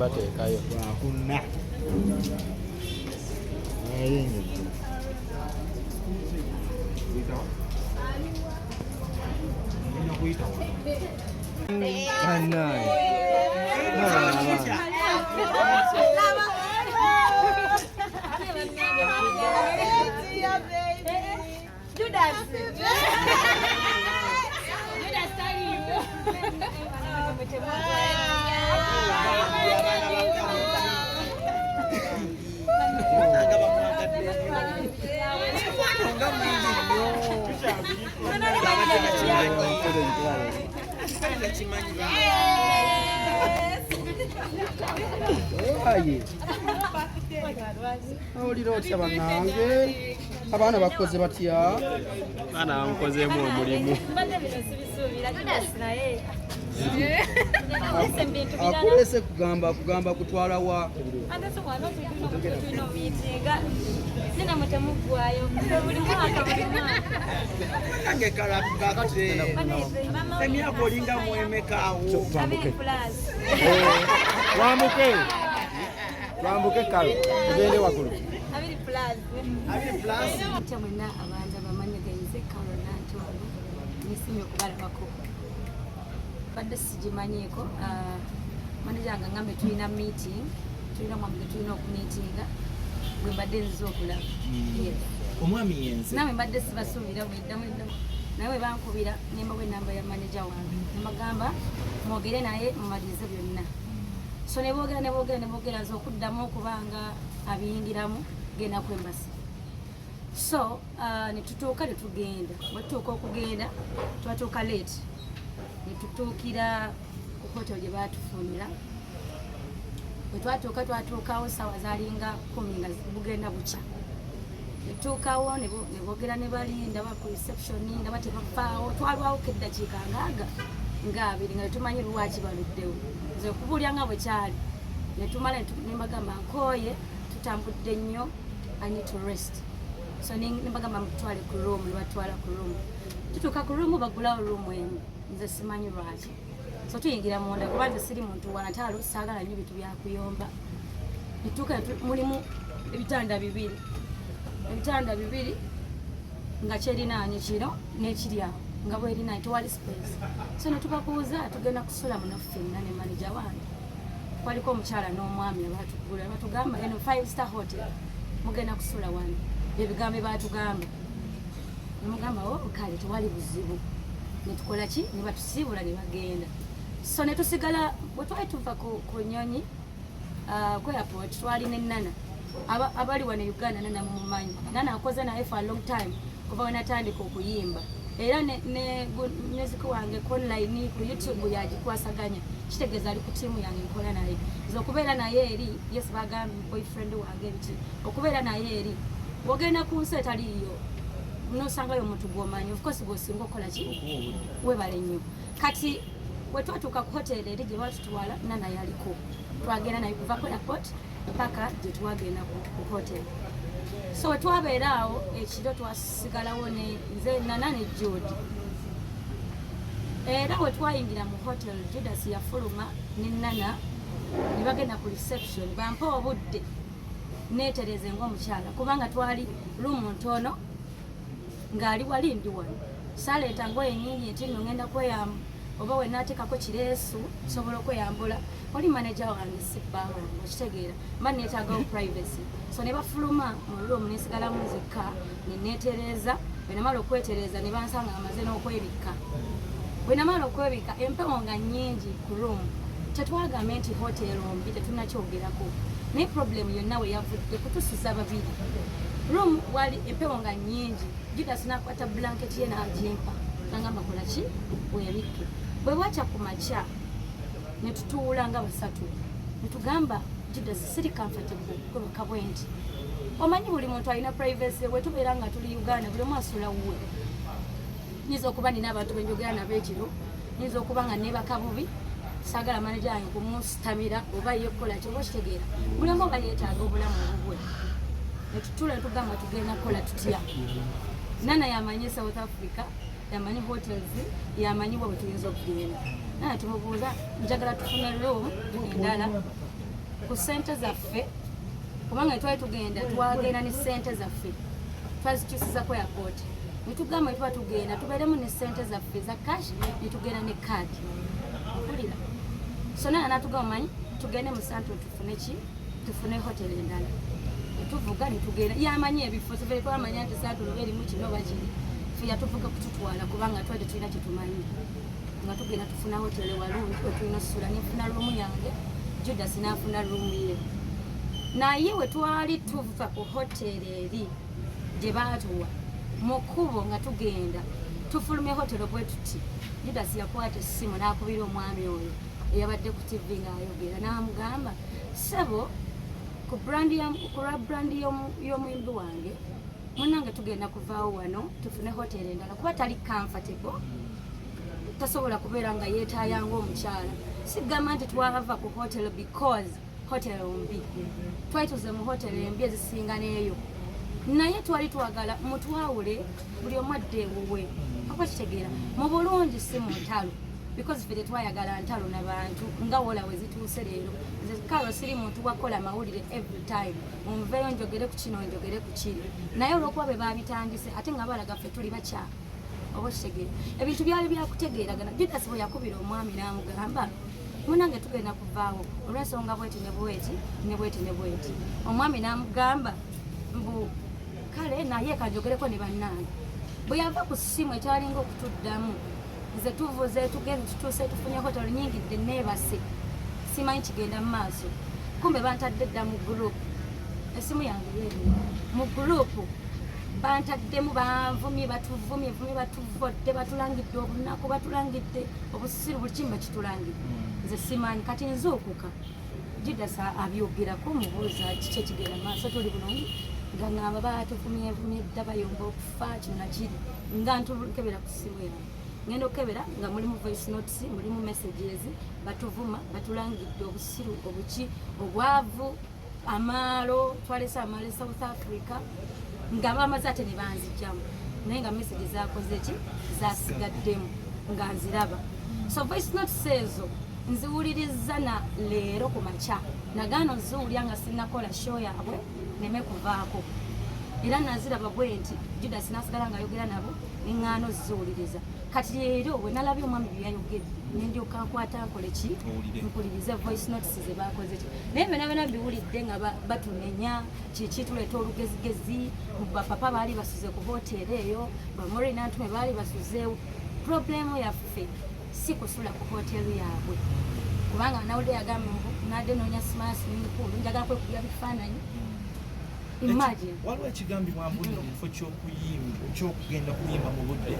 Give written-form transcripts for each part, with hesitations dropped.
Bateekayo. Lwakuna. Ayingidde. Bannange. Judas. Judas taliiwo. Aye. Awulira otya bannange? Abaana bakoze batya? Abaana bamukozeemu omulimu. Mbadde bino sibisuubira Judas naye. Aleese ebintu birala. Akulese kugamba kugamba kutwala wa? Ate so wano tulina omiitinga. Nina temuggwayo. Buli mwaka buli mwaka. Nange kalabate emyaka olinga mwemeka awo. 20 plus. Twambuke. Twambuke kalo. Tugende waggulu. 20 plus. 20 plus. Kya mwenna abantu abamanyi genze Carol Nantongo nesimye okubalabako. Badde sigimanyiiko, manager nga ngambe tulina meeting, tulina omwami gwe tulina okumeetinga gwe mbadde nzize okulaba. Yes. Omwami yenze. Namwe mbadde sibasuubira mwedda mwedda, naye bwe bankubira nembawa enamba ya manager wange nemagamba mwogere naye mumalirize byonna. So ne boogera ne boogera ne boogera, nze okuddamu okubanga abiyingiramu genda ku embassy. So ne tutuuka ne tugenda, bwe tutuuka okugenda twatuuka late, ne tutuukira ku hotel gye baatufunira. Bwe twatuuka twatuukawo saawa zaalinga 10 nga bugenda bukya. Netuukawo ne boogera ne bali ndaba ku reception ndaba tebafaawo, twalwawoko eddakiika ngaaga nga 20 nga tetumanyi lwaki baluddewo. Nze okubuulya nga bwe kyali ne tumala ne mbagamba nkooye, tutambudde nnyo, I need to rest. So ne mbagamba mutwale ku room, ne batwala ku room. Tutuuka ku room baggulawo room emu, nze simanyi lwaki. So tuyingira munda kuba nze siri muntu wa ntalo, saagala nnyo bintu byakuyomba. Netuuka mulimu ebitanda bibiri, ebitanda bibiri nga kyerinaanye kino n'ekiri awo nga bwerinaanye, tewali space. So ne tubabuuza tugenda kusula muno ffenna ne manager wange. Kwaliko omukyala n'omwami abatugula, batugamba eno 5 star hotel mugenda kusula wano, ebigambo batugamba. Nemugamba o kale tewali buzibu, netukola ki, ne batusiibula ne bagenda. So ne tusigala bwe twali tuva ku nyonyi ku airport twali ne Nana. Abali wano e Uganda Nana mumumanyi. Nana akoze naye for a long time kuva we natandika okuyimba, era ne music wange ku online ku YouTube yagikwasaganya, kitegeeza ali ku tiimu yange nkola naye. Nze okubeera naye eri, yes, bagambye boyfriend wange biki, okubeera naye eri wogenda ku nsi etaliiyo nosangayo omuntu gwomanyi, of course gwosinga okukola ki, webale nnyo. Kati bwe twatuuka ku hotel eri gye batutwala, Nana yaliko, twagenda naye kuva ku airport paka gye twagenda ku hotel. So we twabeera awo ekiro twasigalawo ne nze Nana ne Jude. Era we twayingira mu hotel Judas yafuluma ne Nana ne bagenda ku reception bampa obudde neetereze ng'omukyala, kubanga twali room ntono ng'ali wali ndi wano, saleeta ngoye nyingi nti nno ngenda kweyamba oba we naateekako kireesu nsobola okweyambula. Oli manager wange si bba wange, okitegeera, mba neetaagawo privacy. So ne bafuluma mu room nesigalamu nzekka ne neetereeza. Bwe namala okwetereeza ne bansanga amaze n'okwebikka. Bwe namala okwebikka empewo nga nnyingi ku room. Tetwagambe nti hotel mbi, tetunnakyogerako, naye problem yonna we yavudde kutusuza babiri room, wali empewo nga nnyingi. Judas n'akwata blanket ye n'agimpa nangamba kola ki, weebikke. Bwe bwakya ku makya ne tutuula nga basatu ne tugamba Judas siri comfortable kwebaka bwe nti, omanyi buli muntu alina privacy. Bwe tubeera nga tuli Uganda buli omu asula wuwe, nyinza okuba nina abantu benjogera nabo ekiro, nyinza okuba nga neebaka bubi, saagala manager wange kumusitamira oba ye kukola ki, oba okitegeera, buli omu oba yeetaaga obulamu obubwe. Ne tutuula ne tugamba tugenda kukola tutya. Nana yamanyi South Africa, yamanyi hotels, yamanyi bwe tuyinza okugenda. Nana tumubuuza njagala tufune room endala. Ku ssente zaffe, kubanga twali tugenda, twagenda ne ssente zaffe, twazikyusizako airport, netugamba tuba tugenda tubeeremu ne ssente zaffe za cash, netugenda ne kaadi. Mpulira. So naye natugamba, manyi tugende mu Sandton tufune ki, tufune hotel endala. Netuvuga netugenda, yamanyi ebifo, tuve twamanya nti Sandton oba erimu kino oba kiri. Fe yatuvuga kututwala kubanga twali tulina kyetumanyi, nga tugenda tufuna hotel walungi wetulina osula. Nenfuna room yange, Judas n'afuna room ye. Naye we twali tuva ku hoteri eri gye baatuwa, mu kkubo nga tugenda tufulumye hotero bwe tuti, Judas yakwata essimu n'akubira omwami oyo eyabadde ku TV ng'ayogera, n'amugamba, "Ssebo, ku brand ku lwa brand y'omuyimbi wange munnange, tugenda kuvaawo wano tufune hoteri endala, kuba tali comfortable, tasobola kubeera nga yeetaaya ng'omukyala." Sigamba nti twava ku hotel because hotel mbi, twali tuze mu hotel embi ezisinga n'eyo, naye twali twagala mutwawule, buli omu adde ewuwe. Oba kitegeera mu bulungi, si mu ntalo, because ffe tetwayagala ntalo n'abantu nga wola we zituuse leero. Nze Karo siri muntu wakola mawulire every time munveeyo njogere ku kino, njogere ku kiri, naye olwokuba be babitandise ate nga balaga ffe tuli bakyala, oba okitegeera, ebintu byali byakutegeeragana. Judas bwe yakubira omwami n'amugamba, "Munange, tugenda kuvaawo olw'ensonga bweti ne bweti ne bweti ne bweti," omwami n'amugamba mbu, "Kale, naye kanjogereko ne bannange." Bwe yava ku ssimu, ekyalinga okutuddamu, nze tuvuze tugenze tutuuse tufunye hotel, nyingidde neebase, simanyi kigenda mu maaso. Kumbe bantadde dda mu group, essimu yange yeeri mu group, bantaddemu, banvumye, batuvumye vumye, batuvodde, batulangidde obunaku, batulangidde obusiru, buli kimu bakitulangidde. Nze simanyi. Kati nzuukuka, Judas abyogerako, mubuuza kiki ekigenda mu maaso, tuli bulungi, nga ŋŋamba batuvumyevumye dda, bayomba okufa, kino nakiri. Nga ntukebera ku ssimu yange, ngenda okukebera nga mulimu voice notes, mulimu messages, batuvuma, batulangidde obusiru, obuki, obwavu, amaalo, twalese amaalo e South Africa, nga bamaze ate ne banzijjamu, naye nga message zakoze ki, zasigaddemu nga nziraba. So voice notes ezo nziwuliriza na leero ku makya, nagaana oziwulya nga sinnakola show yaabwe neme kuvaako. Era naziraba bwe nti Judas nasigala ngaayogera nabo, neŋŋaana oziwuliriza. Kati leero bwe nalabye omwami bye yayogedde, nendyoka nkwata nkole ki? Owulire. Mpulirize voice notes ze bakoze ki, naye byonna byonna biwulidde nga batunenya kiki, tuleeta olugezigezi, bapapa baali basuze ku hoteeri eyo, bamori nantume baali basuzeewo. Problem yaffe si kusula ku hoteeri yaabwe, kubanga nawulidde yagamba mbu nadde noonya smart mukulu, njagala kwekubya bifaananyi. Imagine. Waliwo ekigambibwa mbu nno mu kifo ky'okuyimba, ky'okugenda kuyimba mu budde,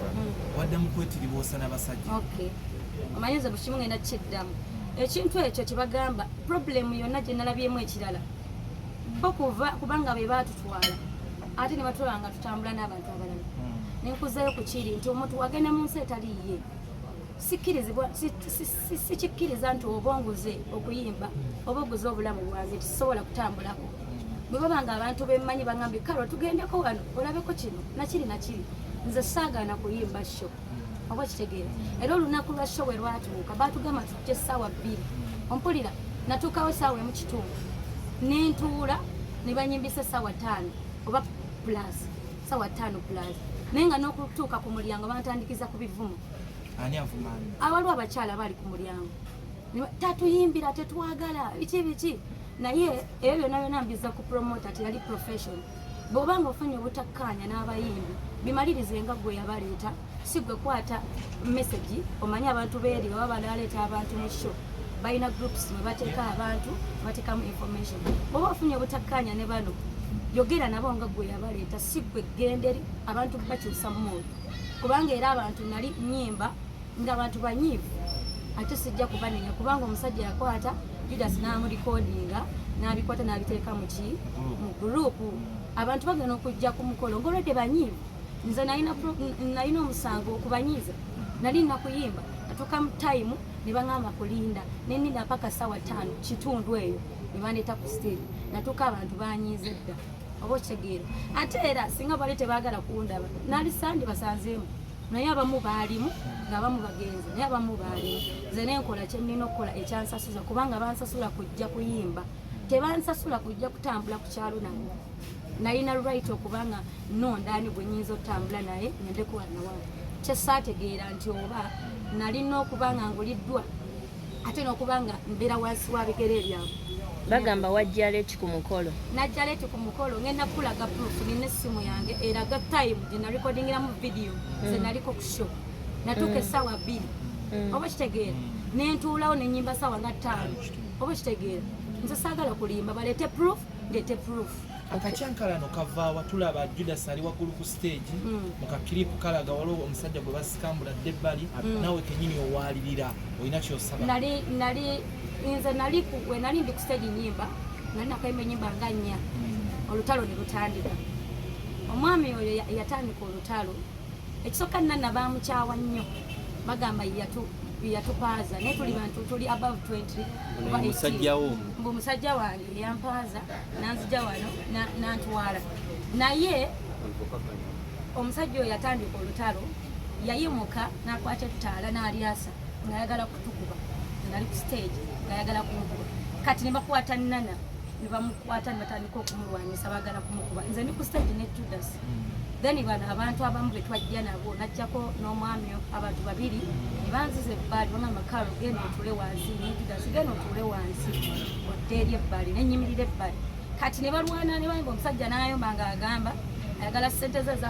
wadda mu kwetiriboosa n'abasajja. Okay, omanyi nze bukimu ngenda kiddamu ekintu ekyo kyebagamba. Problem yonna gye nalabyemu ekirala, bo kuva kubanga be baatutwala ate ne batwala nga tutambula n'abantu abalala. Nenkuzayo ku kiri nti omuntu wagenda mu nsi etali ye, sikkirizibwa, sikikkiriza nti oba onguze okuyimba oba oguze obulamu bwange, tisobola kutambulako. Bwe baba nga abantu bemmanyi bagambye, "Karo, tugendeko wano olabeko kino nakiri nakiri," nze saagaana kuyimba show, oba kitegeera. Era olunaku lwa show bwe lwatuuka, batugamba tujje essaawa 2. Ompulira? Natuukawo essaawa 1:15, nentuula ne banyimbisa essaawa 5 oba plus, ssaawa 5 plus, naye nga n'okutuuka ku mulyango bantandikiza ku bivumo. Ani avumaani? Awaliwo abakyala bali ku mulyango. Tatuyimbira, tetwagala, biki biki. Naye ebyo byonna byonna mbiza ku promoter, teyali profession. Bw'oba nga ofunye obutakkaanya n'abayimbi, bimalirize nga gwe yabaleeta, si gwe kwata message. Omanye abantu beeri baba banaleeta abantu mu show, balina groups mwe bateeka abantu, bateekamu information. Bw'oba ofunye obutakkaanya ne bano, yogera nabo nga gwe yabaleeta, si gwe genderi abantu bakyusa mood. Kubanga era abantu nali nyimba ng'abantu banyiivu, ate sijja kubanenya kubanga omusajja yakwata Judas n'amurecordinga, n'abikwata n'abiteeka mu ki, mu group. Abantu bagenda okujja ku mukolo ng'olwedde banyiivu. Nze nalina omusango okubanyiiza? Nali nakuyimba, natuuka mu time ne baŋŋamba kulinda, neninda paka ssaawa 5:15 eyo ne bandeeta ku stage. Natuuka abantu banyiiza edda, oba okitegeera. Ate era singa bali tebaagala kundaba, nali sandi basanzeemu, naye abamu baalimu ng'abamu bagenze, naye abamu baalimu. Nze nenkola kye nnina okukola ekyansasuza, kubanga bansasula kujja kuyimba. Tebansasula kujja kutambula ku kyalo nabo. Nalina right okubanga nonda ani gwe nyinza otambula naye ngendeko wanawawe. Kyesaategeera nti oba nalina okuba nga nguliddwa ate n'okuba nga mbeera wansi wa bigere byabwe. Bagamba wajja late ku mukolo. Najja late ku mukolo. Ngenda kulaga proof, nina essimu yange eraga time gye narecordingiramu video. Nze naliko ku show, natuuka essaawa 2, oba kitegeera, nentuulawo nenyimba saawa nga 5, oba kitegeera. Nze saagala kulimba, baleete proof, ndeete proof. Akacyankalano kavaawa? Tulaba Judas ali waggulu ku stage mu ka clip, kalaga waliwo omusajja gwe basikambula dde ebbali, naawe kenyini owaalirira, olina kyosaba. Nali nze nali we nali ndi ku stage nyimba, nali nakayimba enyimba nga nnya, olutalo ne lutandika. Omwami oyo yatandika olutalo. Ekisooka, nana bamukyawa nnyo, bagamba yatupaaza, naye tuli bantu tuli above 20 oba 18. Musajja wo. Mbu musajja wange yampaaza nanzija wano nantwala. Naye omusajja oyo yatandika olutalo, yayimuka n'akwata ettaala n'alyasa ng'ayagala kutukuba. Nali ku stage ng'ayagala kunkuba. Kati ne bakwata Nana, ne bamukwata, ne batandika okumulwanyisa, baagala kumukuba. Nze ndi ku stage ne Judas. Then bano abantu abamu be twajja nabo, najjako n'omwami, abantu babiri ne banziza ebbali, bagamba, "Kalo, genda otuule wansi." Ne Judas, "Genda otuule wansi, odde eri ebbali." Nenyimirira ebbali. Kati ne balwana, ne bayimba, omusajja n'ayomba ng'agamba ayagala ssente ze.